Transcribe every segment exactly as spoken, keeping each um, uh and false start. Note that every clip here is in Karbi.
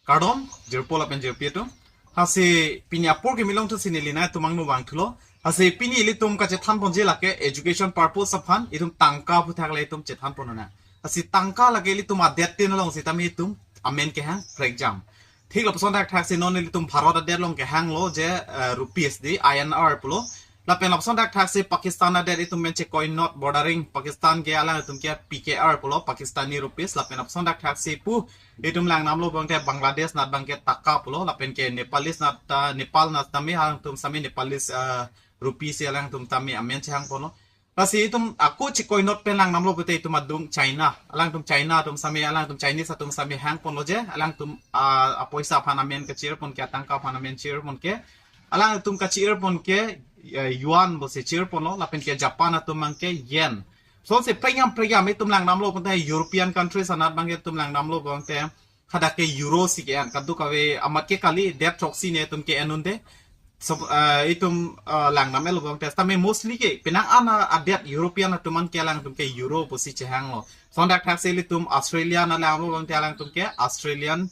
Kardom, jirpo lapen jirpi atum. Lasi pini apor kimi longthu si neli nangtum angno vangthulo. Lasi pini ilitum kachethan ponji lake education purpose aphan, itum tangka aphuthak le itum chethan ponnang. Lasi tangka lake ilitum adet tin along sitame itum amen kehang prekjam. Thik lapuson thakthak si non ilitum Bharat adet along kehanglo je, eh, rupees dei, I N R pulo. Lapen lapuson thakthak si Pakistan adet itum men che coin note bordering Pakistan ke alangtum ke P K R pulo, Pakistani rupees. Lapen lapuson thakthak si pu itum langdamlo abangke Bangladesh anat abangke taka pulo, lapen ke Nepalese anat, ah, Nepal anat tame alangtum sitame Nepalese, ah, rupee si alangtum tame amen chehang ponlo. Lasi itum ako che coin note pen langdamlo pute itum adung China. Alangtum China atum sitame, alangtum Chinese atum sitame hang ponlo je, alangtum, ah, apoisa aphan amen kachir pon ke, atangka aphan amen chir pon ke. Alangtum kachir pon ke, eh, yuan pusi chir ponlo, lapen ke Japan atum abangke yen. Lasonsi prekjam prekjam itum langdamlo pute European countries anat abangke itum langdamlo pute hadak ke euro si ke-en, kadokave amat ke kali, det throksi ne itum ke-en unde. So, eh, itum, eh, langdam-etlo abangte sitame mostly ke penang an adet European atum an ke alangtum ke euro pusi chehanglo. Lason thakthak si ilitum Australia anat langdamlo abangte alangtum ke Australian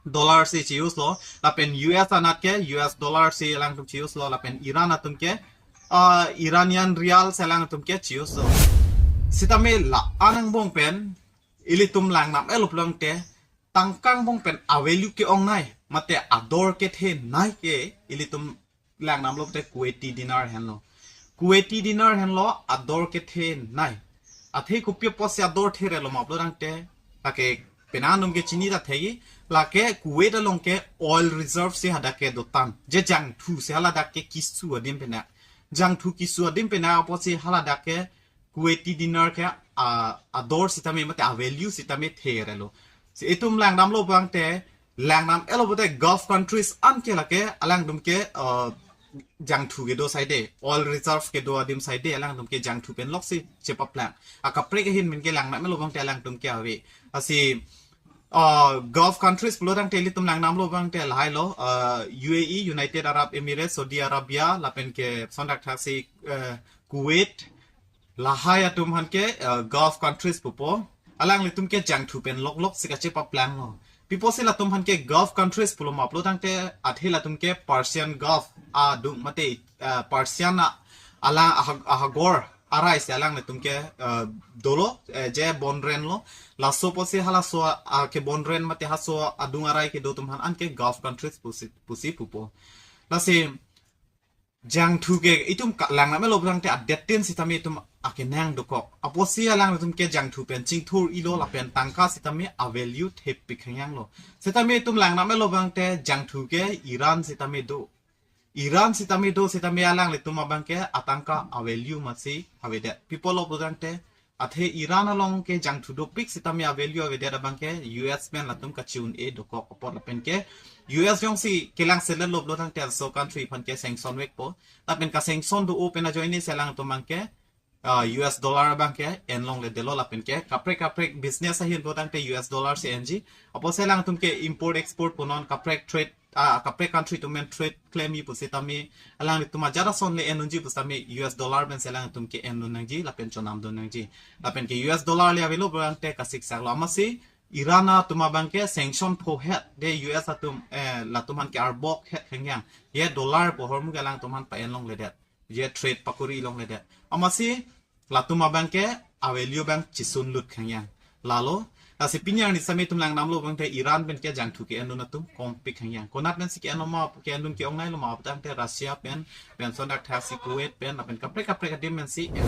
dollar si che-use lo, lapen U S anat ke U S dollar si alangtum che-use lo, lapen Iran atum ke, ah, Iranian rial si alangtum ke che-use lo. Sitame la-an angbong pen ilitum langdam-etlo pulote tangka angbong pen a-value ke-ongnei mate ador kethenei ke ilitum langdamlo pute Kuwaiti dinar henlo. Kuwaiti dinar henlo ador kethenei. Athe kopi apotsi ador therelo ma pulo tangte, lake penang atum ke chini ta thegi, lake Kuwait along ke oil reserve si hadak ke dotan. Je jangthu si haladak ke keso adim pen na. Jangthu keso adim pen na apotsi haladak ke Kuwaiti dinar ke, ah, ador sitame mate a-value sitame therelo. Si itum langdamlo abangte, langdam-etlo pute Gulf countries an ke lake alangtum ke, ah, jangthu kedo side, oil reserve kedo adim side alangtum ke jangthu pen loksi chepaplang. Akaprek ahin pen ke langdam-etlo abangte alangtum ke ave. Lasi, ah, Gulf countries pulo tangte ilitum langdamlo abangte lahailo, ah, U A E, United Arab Emirates, Saudi Arabia, lapen ke lason thakthak si, eh, Kuwait, lahai atum aphan ke, eh, Gulf countries pupo. Alanglitum ke jangthu pen loklok si kachepaplanglo. Pi apotsi latum aphan ke Gulf countries pulo ma pulo tangte, athe latum ke Persian Gulf adung mate, eh, Persian a, alang aha-, ahagor arai si alanglitum ke, eh, dolo, eh, je bonrenlo. Laso apotsi halaso a, a kebonren mate halaso adung arai kedo atum aphan an ke Gulf countries pusi, pusi pupo. Lasi jangthu ke itum ka-, langdam-etlo pulotangte adet tin sitame itum akenang dokok. Apotsi alangtum ke jangthu pen chingthur-ilo lapen tangka sitame a-value thepik hangyanglo. Sitame itum langdam-etlo pulotangte jangthu ke Iran sitame do. Iran sitame do sitame alanglitum abangke atangka a-value masi avedet. Pi apotlo pulotangte athe Iran along ke jangthu dopik sitame a-value avedet abangke U S pen latum kachi-un-e dokok apot lapen ke U S jongsi kelang selet lo pulotangte laso country aphan ke sanction vekpo. Lapen ka-sanction do-o pen ajoine si alangtum abangke, ah, U S dollar abangke en longledetlo lapen ke kaprek kaprek business ahin pulotangte U S dollar si enji. Apotsi alangtum ke import export punon kaprek trade, ah, kaprek country atum pen trade klemji pusitame alanglitum ajat ason le en unji pusitame U S dollar pensi alangtum ke en dun nangji lapen chonam dun nangji. Lapen ke U S dollar le avelo pulotangte kasiksaklo amatsi Iran atum abangke sanction phohet de U S atum, eh, latum aphan ke arbok het khengyang. Ye dollar pu ahormu ke alangtum aphan pa-en longledet. Ye trade pakuri longledet. Amatsi latum abangke a-value abang chisunlut khengyang. Lalo, lasi pini arni sitame itum langdamlo pulotangte Iran pen ke jangthu ke-en dun atum kompik khengyang. Konat pensi ke-en lo ma, ke-en dun ke-ongneilo ma pulotangte Russia pen, pen lason thakthak si Kuwait pen, lapen kaprek kaprek adim pensi en.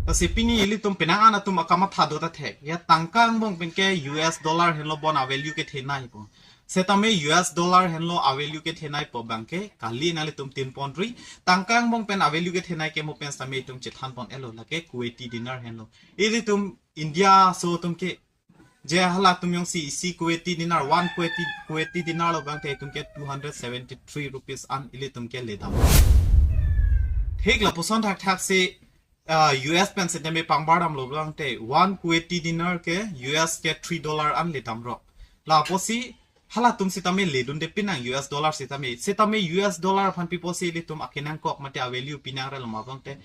Lasi pini ilitum penang an atum akamatha do ta thek. Ya tangka angbong pen ke U S dollar henlo bon a-value kethenei pu. Sitame U S dollar henlo a-value kethenei pu abangke kali nanglitum tin ponri. Tangka angbong pen a-value kethenei ke mo pen sitame itum chethan pon-etlo lake Kuwaiti dinar henlo. Ilitum India aso atum ke je halatum jongsi isi Kuwaiti dinar, one Kuwaiti, Kuwaiti dinar lo pulotangte itum ke two hundred seventy-three rupees an ilitum ke ledam. Thik lapuson thakthak si, ah, U S pen sitame pangbarnamlo pulotangte one Kuwaiti dinar ke U S ke three dollar an ledamrok. La apotsi halatum sitame ledunde pinang U S dollar sitame. Sitame U S dollar aphan pi apotsi ilitum akenangkok mate a-value pinangrelo ma pulotangte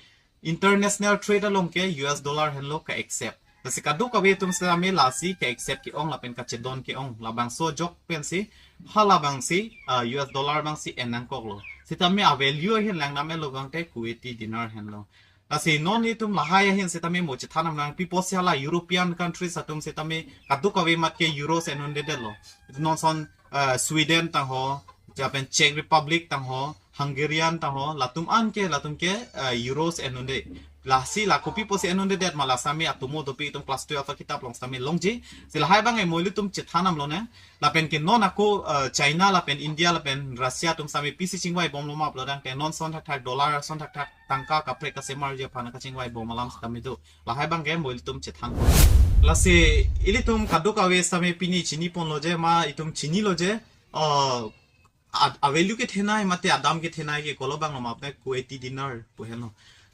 international trade along ke U S dollar henlo ka-accept. Lasi kadokave atum sitame lasi ke accept ke-ong lapen kachedon ke-ong, labangso ajok pensi, halabangsi, ah, U S dollar abangsi en nangkoklo. Sitame a value ahin lang nam-etlo abangke Kuwaiti dinar henlo. Lasi non itum lahai ahin sitame mo chethan nam nang, pi apotsi hala European countries atum sitame kadokave mat ke euros en un-edetlo. Non ason, ah, Sweden tangho, lapen Czech Republic tangho, Hungarian tangho, latum an ke, latum ke, ah, euros en un-edet. Lasi la kopi apotsi en un-edet ma, la sitame atomo dopik itum class twelve akitap along sitame longji. Si lahai abangke mo ilitum chethan namlo ne. Lapen ke non ako, ah, China lapen India lapen Russia atum sitame pisi chingvai bomlo ma pulotangte non ason thakthak dollar ason thakthak tangka kaprek kasemar ji aphan kachingvai bom alam sitame do. Lahai abangke mo ilitum chethan. Lasi ilitum kadokave sitame pini chini ponlo je ma itum chinilo je, ah, ad-, a value kethenei mate adam kethenei ke kolo abanglo ma apne Kuwaiti dinar pu henlo.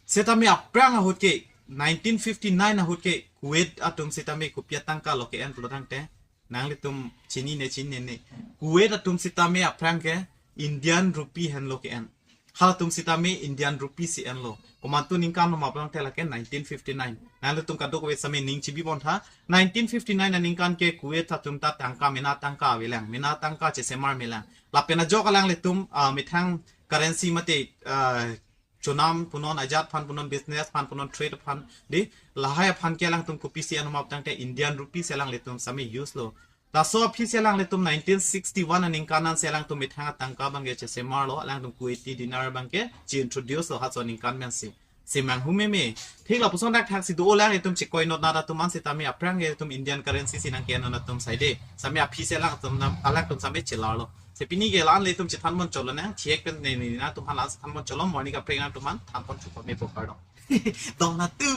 Sitame aphrang ahut ke nineteen fifty-nine ahut ke Kuwait atum sitame kopi atangka lo ke-en pulotangte nanglitum chinine chinine. Kuwait atum sitame aphrang ke Indian rupee henlo ke-en. Halatum sitame Indian rupee si enlo. Komantu aningkan lo ma pulotangte lake nineteen fifty-nine. Nanglitum kadokave sitame ning chibi pontha. Nineteen fifty-nine aningkan ke Kuwait atum ta tangka mena tangka avelang. Mena tangka chesemar melang. Lapen ajok alanglitum, ah, methang currency mate, ah, chonam punon, ajat aphan punon, business aphan punon, trade aphan, dei, lahai aphan ke alangtum kopisi en ma pulotangte Indian rupee si alanglitum sitame use lo. Laso aphi si alanglitum nineteen sixty-one aningkan an si alangtum methang atangka abangke chesemarlo, alangtum Kuwaiti dinar abangke che-introduce lo halaso aningkan pensi. Si manghu meme. Thik lapuson thakthak si do-o, alanglitum chekoi not nat atum an sitame aphrang ke itum Indian currency si nangke-en un atum saide. Sitame aphi si alangtum nam, alangtum sitame chelarlo. Si pini ke la-an le itum chethan pon cholo nang, thiek pen ne ne nangtum aphan la-an chethan pon cholo, morning kaprek nangtum aphan than pon cholo me pokar dong. Dong na tu.